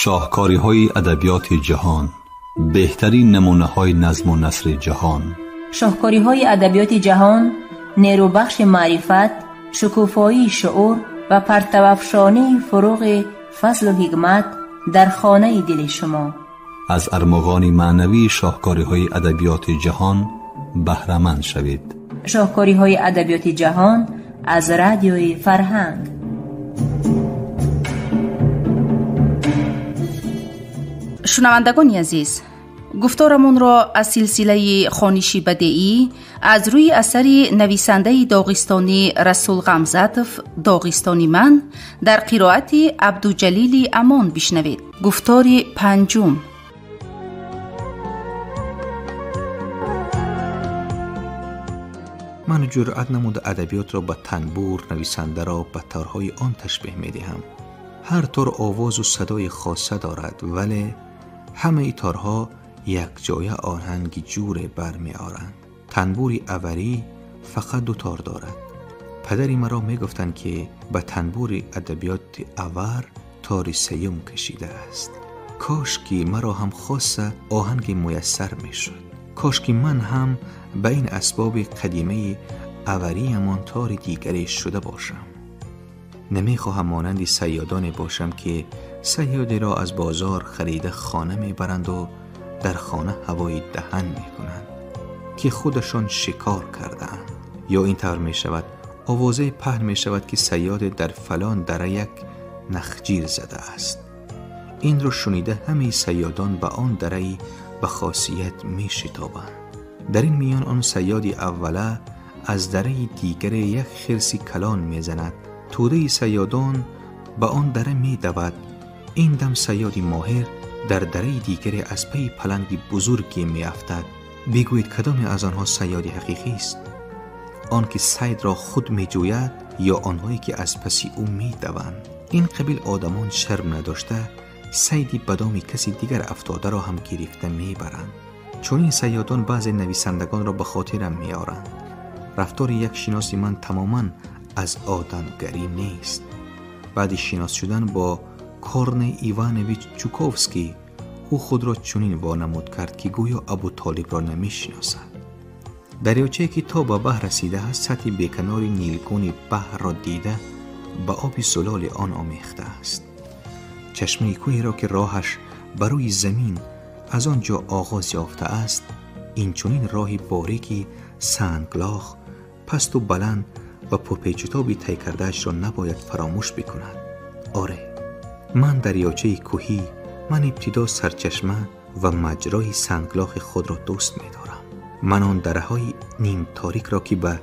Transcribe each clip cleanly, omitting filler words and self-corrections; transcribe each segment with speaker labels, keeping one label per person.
Speaker 1: Шоҳкориҳои адабиёти ҷаҳон, беҳтарин намунаҳои назму насри ҷаҳон.
Speaker 2: Шоҳкориҳои адабиёти ҷаҳон нерӯбахши маърифат, шукуфоии шуур ва партавафшонии фуруғи фазлу ҳикмат дар хонаи дили шумо.
Speaker 1: Аз армуғони маънавии шоҳкориҳои адабиёти ҷаҳон баҳраманд шавед.
Speaker 2: Шоҳкориҳои адабиёти ҷаҳон аз радиои Фарҳанг.
Speaker 3: Шунавандагони азиз, гуфторамонро аз силсилаи хониши бадеӣ аз рӯи асари нависандаи доғистонӣ Расул Ғамзатов «Доғистони ман» дар қироати Абдуҷалили Амон бишнавед. Гуфтори панҷум.
Speaker 4: Ман ҷуръат намуда адабиётро ба танбур, нависандаро ба торҳои он ташбеҳ медиҳам. Ҳар тор овозу садои хоса дорад, вале ҳамаи торҳо якҷоя оҳанги ҷуре бармеоранд. Танбури аварӣ фақат ду тор дорад. Падари маро мегуфтанд, ки ба танбури адабиёти авар тори сеюм кашидааст. Кош ки маро ҳам хоса оҳанги муяссар мешуд. Кош ки ман ҳам ба ин асбоби қадимаи авариамон тори дигаре шуда бошам. Намехоҳам монанди сайёдоне бошам, ки сайёдеро аз бозор харида хона мебаранд дар хона ҳавои даҳан мекунанд, ки худашон шикор кардаанд. Ё ин тавр мешавад, овозаи паҳн мешавад, ки сайёде дар фалон дара як нахҷир задааст. Инро шунида ҳамаи сайёдон ба он дараи ба хосият мешитобанд. Дар ин миён он сайёди аввала аз дараи дигаре як хирси калон мезанад. Тӯдаи сайёдон ба он дара медавад. Ин дам сайёди моҳир дар дараи дигаре аз пайи паланги бузурге меафтад. Бигӯед, кадоме аз онҳо сайёди ҳақиқист? Он ки сайдро худ меҷӯяд ё онҳое ки аз паси ӯ медаванд? Ин қабил одамон шарм надошта сайди ба доми каси дигар афтодаро ҳам гирифта мебаранд. Чунин сайёдон баъзе нависандагонро ба хотирам меоранд. Рафтори як шиноси ман тамоман аз одамгарӣ нест. Баъди шинос шудан бо Корней Иванович Чуковский, ӯ худро чунин вонамуд кард, ки гӯё Абутолибро намешиносад. Дарёчае ки то ба баҳр расидааст, сатҳи беканори нилгуни баҳрро дида ба оби зулоли он омехтааст. Чашмаи кӯҳеро, ки роҳаш ба рӯи замин аз он ҷо оғоз ёфтааст, инчунин роҳи борики санглох, пасту баланд ва пурпечутоби тай кардаашро набояд фаромӯш бикунад. Оре, ман дарёчаи кӯҳӣ, ман ибтидо сарчашма ва маҷрои санглохи худро дӯст медорам. Ман он дараҳои нимторикро, ки ба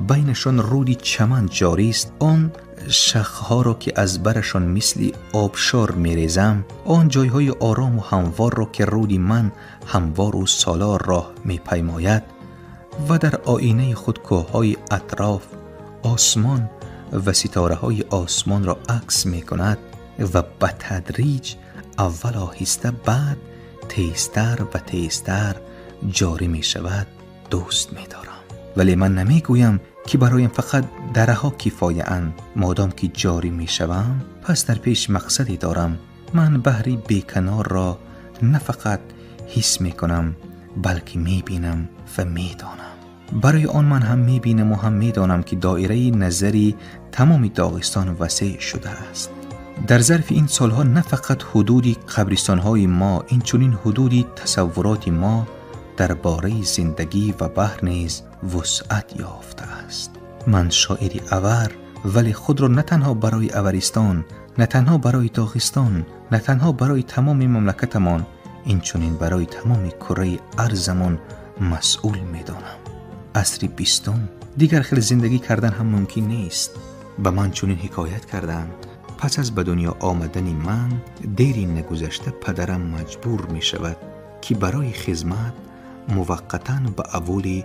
Speaker 4: байнашон руди чаман ҷорист, он шахҳоро, ки аз барашон мисли обшор мерезам, он ҷойҳои орому ҳамворро, ки руди ман ҳамвору солор роҳ мепаймояд ва дар оинаи худ кӯҳҳои атроф, осмон ва ситораҳои осмонро акс мекунад ва ба тадриҷ аввал оҳиста, баъд тезтар ва тезтар ҷорӣ мешавад, дӯст медорам. Вале ман намегӯям, ки бароям фақат дараҳо кифояанд. Модом ки ҷорӣ мешавам, пас дар пеш мақсаде дорам. Ман баҳри беканорро на фақат ҳис мекунам, балки мебинам ва медонам. Барои он ман ҳам мебинаму ҳам медонам, ки доираи назари тамоми Доғистон васеъ шудааст. Дар зарфи ин солҳо на фақат ҳудуди қабристонҳои мо, инчунин ҳудуди тасаввуроти мо дар бораи зиндагӣ ва баҳр низ вусъат ёфтааст. Ман шоири авар, вале худро на танҳо барои Аваристон, на танҳо барои Доғистон, на танҳо барои тамоми мамлакатамон, инчунин барои тамоми кураи арзамон масъул медонам. Асри бистум дигар хел зиндагӣ кардан ҳам мумкин нест. Ба ман чунин ҳикоят карданд. Пас аз ба дунё омадани ман дери нагузашта падарам маҷбур мешавад, ки барои хизмат муваққатан ба аволи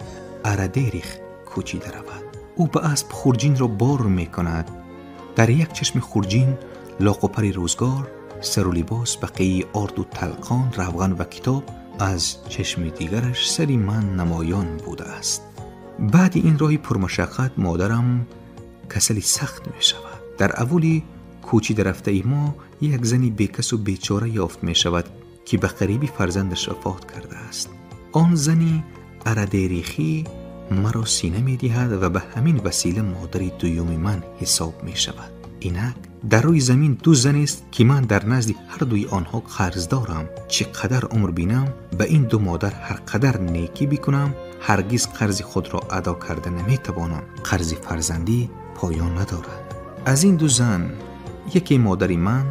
Speaker 4: Арадерих кӯчида равад. Ӯ ба асп хурҷинро бор мекунад. Дар як чашми хурҷин лоқупари рӯзгор, сару либос, бақияи орду талқон, равған ва китоб, аз чашми дигараш сари ман намоён будааст. Баъди ин роҳи пурмашаққат модарам касали сахт мешавад. Дар аввали кӯчида рафтаи мо як зани бекасу бечора ёфт мешавад, ки ба қариби фарзандаш вафот кардааст. Он зани арадерихӣ маро сина медиҳад ва ба ҳамин васила модари дуюми ман ҳисоб мешавад. Инак дар рӯи замин ду занест, ки ман дар назди ҳар дуи онҳо қарз дорам. Чӣ қадар умр бинам, ба ин ду модар ҳар қадар некӣ бикунам, ҳаргиз қарзи худро адо карда наметавонам. Қарзи фарзандӣ поён надорад. Аз ин ду зан яке модари ман,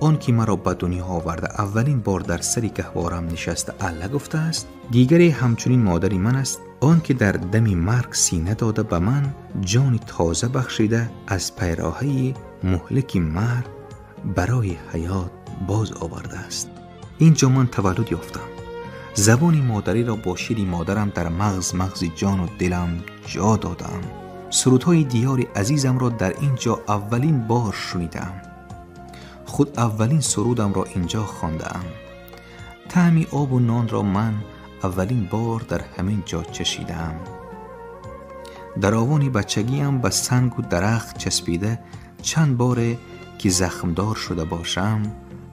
Speaker 4: он ки маро ба дунё оварда аввалин бор дар сари гаҳворам нишаста алла гуфтааст, дигаре ҳамчунин модари ман аст, он ки дар дами марг сина дода ба ман ҷони тоза бахшида аз пайроҳаи муҳлики марг барои ҳаёт боз овардааст. Ин ҷо ман таваллуд ёфтам. Забони модариро бо шири модарам дар мағзи ҷону дилам ҷо додаам. Сурудҳои диёри азизамро дар ин ҷо аввалин бор шунидаам. Худ аввалин сурудамро инҷо хондаам. Таъми обу нонро ман аввалин бор дар ҳамин ҷо чашидаам. Дар овони бачагиам ба сангу дарахт часпида чанд боре ки захмдор шуда бошам,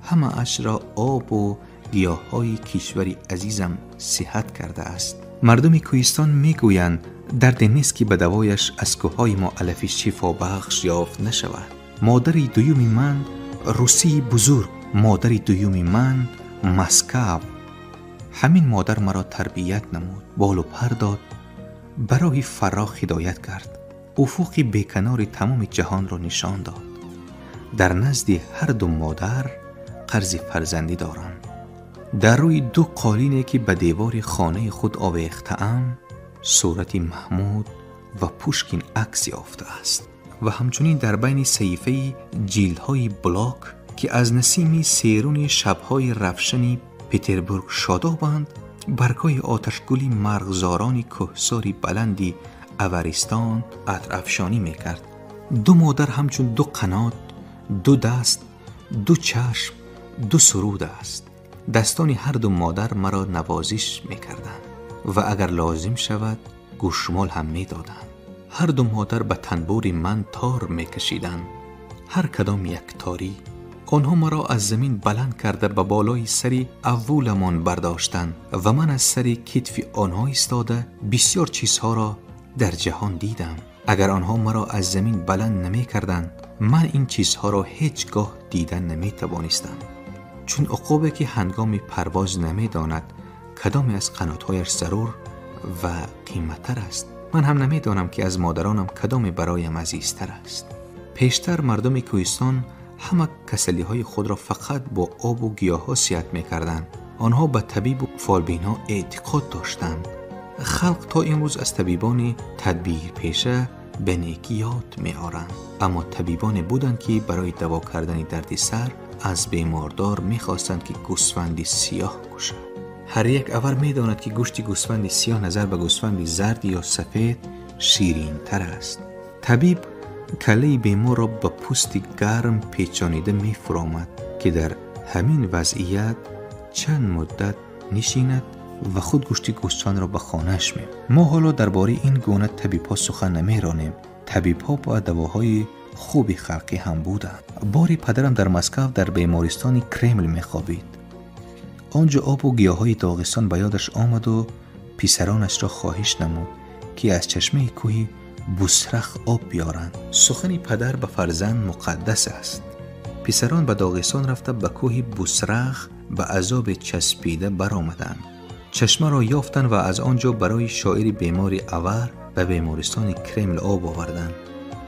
Speaker 4: ҳамаашро обу гиёҳҳои кишвари азизам сиҳат кардааст. Мардуми кӯҳистон мегӯянд, дарде нест, ки ба давояш аз кӯҳҳои мо алафи шифобахш ёфт нашавад. Модари дуюми ман Русии бузург, модари дуюми ман Москав. Ҳамин модар маро тарбият намуд, болу пар дод, ба роҳи фарох ҳидоят кард, уфуқи беканори тамоми ҷаҳонро нишон дод. Дар назди ҳар ду модар қарзи фарзандӣ дорам. Дар рӯи ду қолине, ки ба девори хонаи худ овехтаам, сурати Маҳмуд ва Пушкин акс ёфтааст ва ҳамчунин дар байни саҳифаи ҷилдҳои Блок, ки аз насими серуни шабҳои равшани Петербург шодобанд, баргҳои оташгули марғзорони кӯҳсори баланди Аваристон атрафшонӣ мекард. Ду модар ҳамчун ду қанот, ду даст, ду чашм, ду суруд аст. Дастони ҳар ду модар маро навозиш мекарданд ва агар лозим шавад гӯшмол ҳам медоданд. Ҳар ду модар ба танбури ман тор мекашиданд, ҳар кадом як торӣ. Онҳо маро аз замин баланд карда ба болои сари аввуламон бардоштанд ва ман аз сари китфи онҳо истода бисёр чизҳоро дар ҷаҳон дидам. Агар онҳо маро аз замин баланд намекарданд, ман ин чизҳоро ҳеҷ гоҳ дида наметавонистам. Чун уқобе ки ҳангоми парвоз намедонад кадоме аз қанотҳояш зарур ва қиматтар аст, ман ҳам намедонам, ки аз модаронам кадоме бароям азизтар аст. Пештар мардуми кӯҳистон ҳама касалиҳои худро фақат бо обу гиёҳҳо сиҳат мекарданд. Онҳо ба табибу фолбинҳо эътиқод доштанд. Халқ то имрӯз аз табибони тадбирпеша ба некӣ ёд меоранд. Аммо табибоне буданд, ки барои даво кардани дарди сар аз бемордор мехостанд, ки гӯсфанди сиёҳ кушад. Ҳар як авар медонад, ки гӯшти гӯсфанди сиёҳ назар ба гӯсфанди зард ё сафед ширинтар аст. Табиб каллаи беморро ба пӯсти гарм печонида мефуромад, ки дар ҳамин вазъият чанд муддат нишинад ва худ гӯшти гӯсфандро ба хонааш мебарад. Мо ҳоло дар бораи ин гуна табибҳо сухан намеронем. Табибҳо ба давоҳои хуби халқӣ ҳам буданд. Бори падарам дар Москав дар бемористони Кремл мехобид. Он ҷо обу гиёҳҳои Доғистон ба ёдаш омаду писаронашро хоҳиш намуд, ки аз чашмаи кӯҳи Бусрах об биёранд. Сухани падар ба фарзанд муқаддас аст. Писарон ба Доғистон рафта ба кӯҳи Бусрах ба азобе часпида баромаданд. Чашмаро ёфтанд ва аз он ҷо барои шоири бемори авар ба бемористони Кремл об оварданд.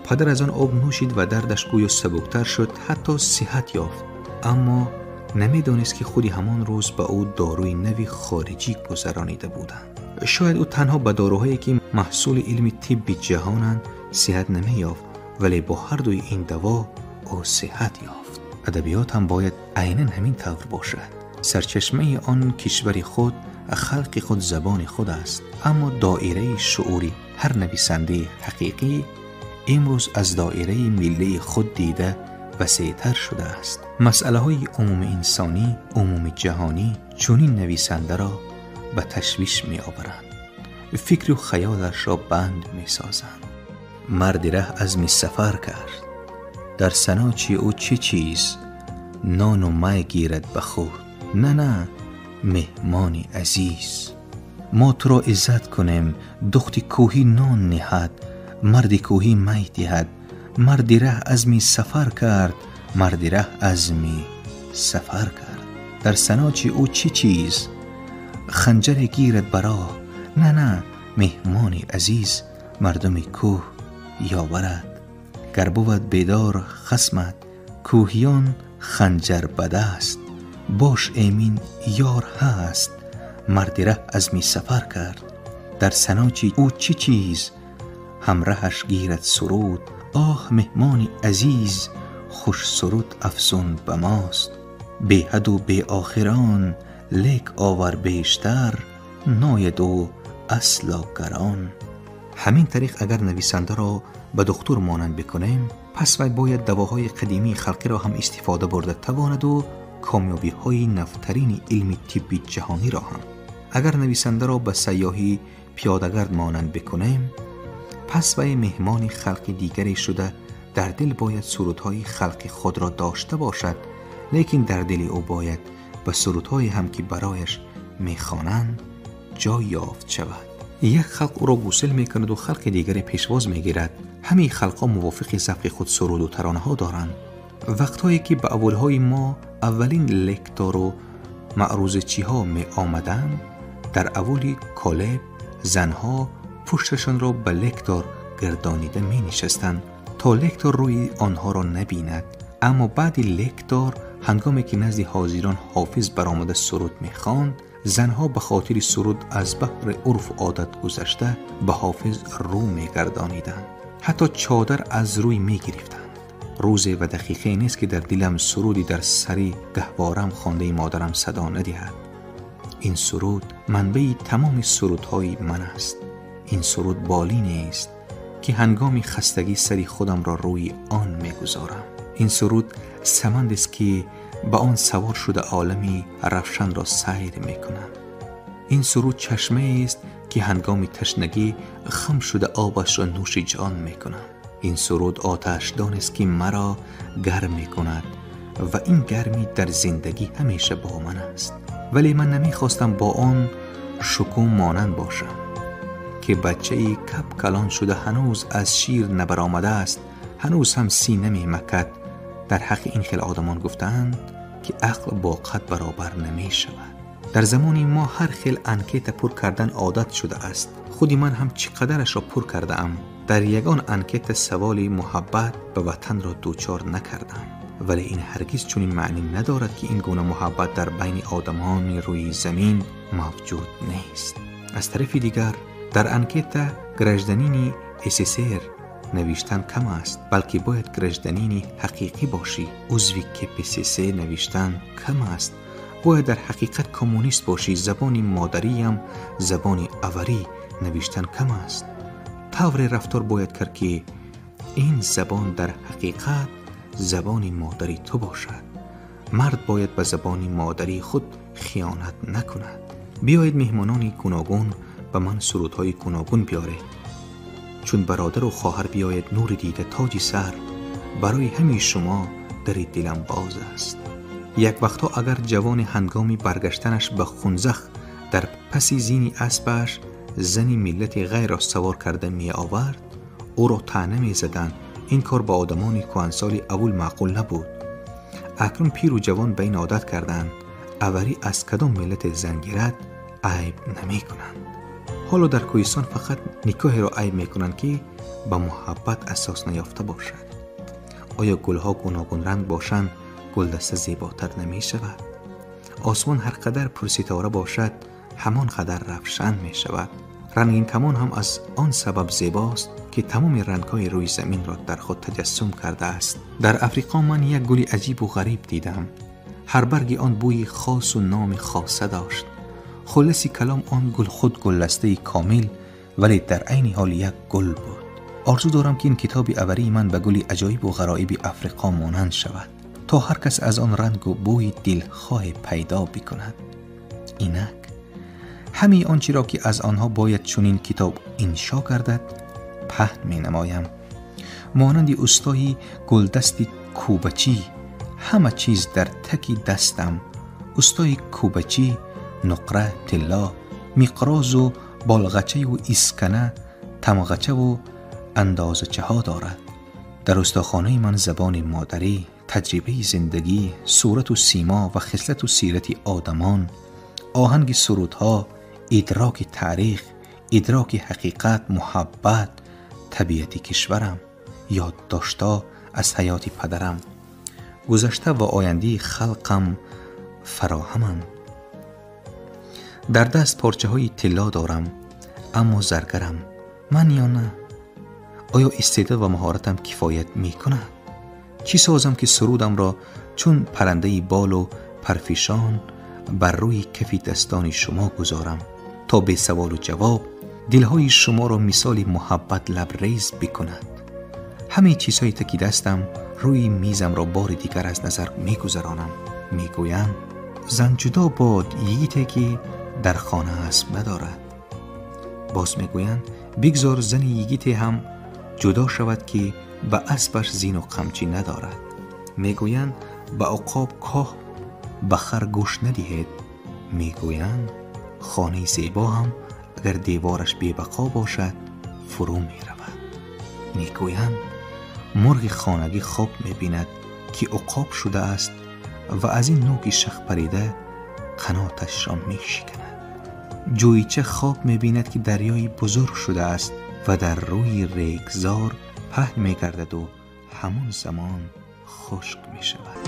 Speaker 4: Падар аз он об нӯшид ва дардаш гӯё сабуктар шуд, ҳатто сиҳат ёфт. Аммо намедонист, ки худи ҳамон рӯз ба ӯ доруи нави хориҷӣ гузаронида буданд. Шояд ӯ танҳо ба доруҳое, ки маҳсули илми тибби ҷаҳонанд, сиҳат намеёфт, вале бо ҳар дуи ин даво ӯ сиҳат ёфт. Адабиёт ҳам бояд айнан ҳамин тавр бошад. Сарчашмаи он кишвари худ, халқи худ, забони худ аст. Аммо доираи шуурӣ ҳар нависандаи ҳақиқӣ имрӯз аз доираи миллии худ дида васеътар шудааст. Масъалаҳои умуми инсонӣ, умуми ҷаҳонӣ чунин нависандаро ба ташвиш меоваранд, фикру хаёлашро банд месозанд. Марди раҳ азми сафар кард, дар саночи ӯ чӣ чиз нону май гирад ба худ. Не, не, меҳмони азиз, мо туро иззат кунем. Духти кӯҳӣ нон ниҳад, марди кӯҳӣ май диҳад. Марди раҳ азми сафар кард, марди раҳ азми сафар кард. Дар саночи ӯ чӣ чиз? Ханҷаре гирад ба роҳ. Не, не, меҳмони азиз, мардуми кӯҳ ёварад. Гар бувад бедор хасмат, кӯҳиён ханҷар ба даст. Бош эмин, ёр ҳаст. Марди раҳ азми сафар кард. Дар саночи ӯ чӣ чиз? Ҳамраҳаш гирад суруд. Оҳ, меҳмони азиз, хуш суруд афзун ба мост. Беҳаду беохирон, лек овар бештар, нояд ӯ асло гарон. Ҳамин тариқ агар нависандаро ба духтур монанд бикунем, пас вай бояд давоҳои қадимии халқиро ҳам истифода бурда тавонаду комёбиҳои навтарини илми тибби ҷаҳониро ҳам. Агар нависандаро ба сайёҳи пиёдагард монанд бикунем, пас вай меҳмони халқи дигаре шуда дар дил бояд сурудҳои халқи худро дошта бошад, лекин дар дили ӯ бояд ба сурудҳое ҳам ки барояш мехонанд ҷой ёфт шавад. Як халқ ӯро гусел мекунаду халқи дигаре пешвоз мегирад. Ҳамаи халқҳо мувофиқи завқи худ суруду таронаҳо доранд. Вақтҳое ки ба аввалҳои мо аввалин лектору маърузачиҳо меомаданд, дар аввали колеб занҳо пушташонро ба лектор гардонида менишастанд то лектор рӯи онҳоро набинад. Аммо баъди лектор, ҳангоме ки назди ҳозирон ҳофиз баромада суруд мехонд, занҳо ба хотири суруд аз баҳри урфу одат гузашта ба ҳофиз рӯ мегардониданд. Ҳатто чодар аз рӯй мегирифтанд. Рӯзе ва дақиқае нест ки дар дилам суруди дар сари гаҳворам хондаи модарам садо надиҳад. Ин суруд манбаи тамоми сурудҳои ман аст. Ин суруд болинест ки ҳангоми хастагӣ сари худамро рӯи он мегузорам. Ин суруд самандест ки ба он савор шуда олами равшанро сайр мекунам. Ин суруд чашмаест ки ҳангоми ташнагӣ хам шуда обашро нӯши ҷон мекунам. Ин суруд оташдонест ки маро гарм мекунад ва ин гармӣ дар зиндагӣ ҳамеша бо ман аст. Вале ман намехостам бо он шукум монанд бошам ки бачаи кап калон шуда ҳанӯз аз шир набаромадааст, ҳанӯз ҳам сина мемакад. Дар ҳаққи ин хел одамон гуфтаанд ки ақл бо қад баробар намешавад. Дар замони мо ҳар хел анкета пур кардан одат шудааст. Худи ман ҳам чӣ қадарашро пур кардаам. Дар ягон анкета саволи муҳаббат ба ватанро дучор накардам. Вале ин ҳаргиз чунин маънӣ надорад ки ин гуна муҳаббат дар байни одамони рӯи замин мавҷуд нест. Аз тарафи дигар, дар анкета гражданини СССР навиштан кам аст, балки бояд гражданини ҳақиқӣ бошӣ. Узви КПСС навиштан кам аст, бояд дар ҳақиқат коммунист бошӣ. Забони модариям забони аварӣ навиштан кам аст. Тавре рафтор бояд кард ки ин забон дар ҳақиқат забони модари ту бошад. Мард бояд ба забони модарии худ хиёнат накунад. Биёед меҳмонони гуногун ба ман сурудҳои гуногун биёред. Чун бародару хоҳар биёяд нури дида тоҷи сар, барои ҳамин шумо дари дилам боз аст. Як вақтҳо агар ҷавони ҳангоми баргаштанаш ба хунзах дар паси зини аспаш зани миллати ғайрро савор карда меовард, ӯро таъна мезаданд. Ин кор ба одамони кӯҳансоли аввал маъқул набуд. Акнун пиру ҷавон ба ин одат карданд. Аварӣ аз кадом миллате зан гирад айб намекунанд. Ҳоло дар кӯҳистон фақат никоҳеро айб мекунанд ки ба муҳаббат асос наёфта бошад. Оё гулҳо гуногунранг бошанд, гулдаста зеботар намешавад? Осмон ҳар қадар пурситора бошад, ҳамон қадар равшан мешавад. Рангинкамон ҳам аз он сабаб зебост ки тамоми рангҳои рӯи заминро дар худ таҷассум кардааст. Дар Африқо ман як гули аҷибу ғариб дидам. Ҳар барги он бӯи хосу номи хоса дошт. Хулоси калом, он гул худ гулдастаи комил, вале дар айни ҳол як гул буд. Орзу дорам ки ин китоби аварии ман ба гули аҷоибу ғароиби Африқо монанд шавад, то ҳар кас аз он рангу бӯи дилхоҳе пайдо бикунад. Инак ҳамаи он чиро ки аз онҳо бояд чунин китоб иншо гардад, паҳн менамоям. Монанди устои гулдасти кӯбачӣ ҳама чиз дар таки дастам. Устои кӯбачӣ, нуқра, тилло, миқрозу болғачаю искана, тамғачаву андозачаҳо дорад. Дар устохонаи ман забони модарӣ, таҷрибаи зиндагӣ, сурату симо ва хислату сирати одамон, оҳанги сурудҳо, идроки таърих, идроки ҳақиқат, муҳаббат, табиати кишварам, ёддоштҳо аз ҳаёти падарам, гузашта ва ояндаи халқам фароҳаманд. Дар даст порчаҳои тилло дорам, аммо заргарам ман ё на? Оё истеъдод ва маҳоратам кифоят мекунад? Чӣ созам ки сурудамро чун паррандаи болу парфишон бар рӯи кафи дастони шумо гузорам, то бесаволу ҷавоб дилҳои шуморо мисоли муҳаббат лабрез бикунад? Ҳамаи чизҳои таки дастам рӯи мизамро бори дигар аз назар мегузаронам. Мегӯям, зан ҷудо бод йигите ки дар хона асб надорад. Боз мегӯянд, бигзор зани йигите ҳам ҷудо шавад ки ба аспаш зину қамчӣ надорад. Мегӯянд, ба уқоб коҳ, ба хар гӯш надиҳед. Мегӯянд, хонаи зебо ҳам агар девораш бебақо бошад фурӯ меравад. Мегӯянд, мурғи хонагӣ хоб мебинад ки уқоб шудааст ва аз ин нӯки шах парида қаноташро мешиканад. Ҷӯйча хоб мебинад ки дарёи бузург шудааст ва дар рӯи регзор паҳн мегардаду ҳамон замон хушк мешавад.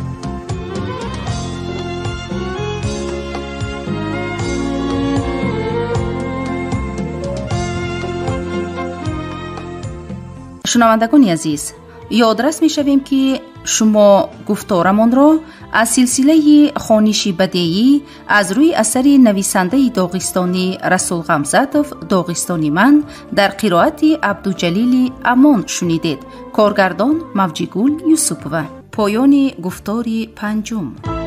Speaker 3: Шунавандагони азиз, ёдрас мешавем ки шумо гуфторамонро аз силсилаи хониши бадеӣ аз рӯи асари нависандаи доғистонӣ Расул Ғамзатов «Доғистони ман» дар қироати Абдуҷалили Амон шунидед. Коргардон Мавҷигул Юсупова. Поёни гуфтори панҷум.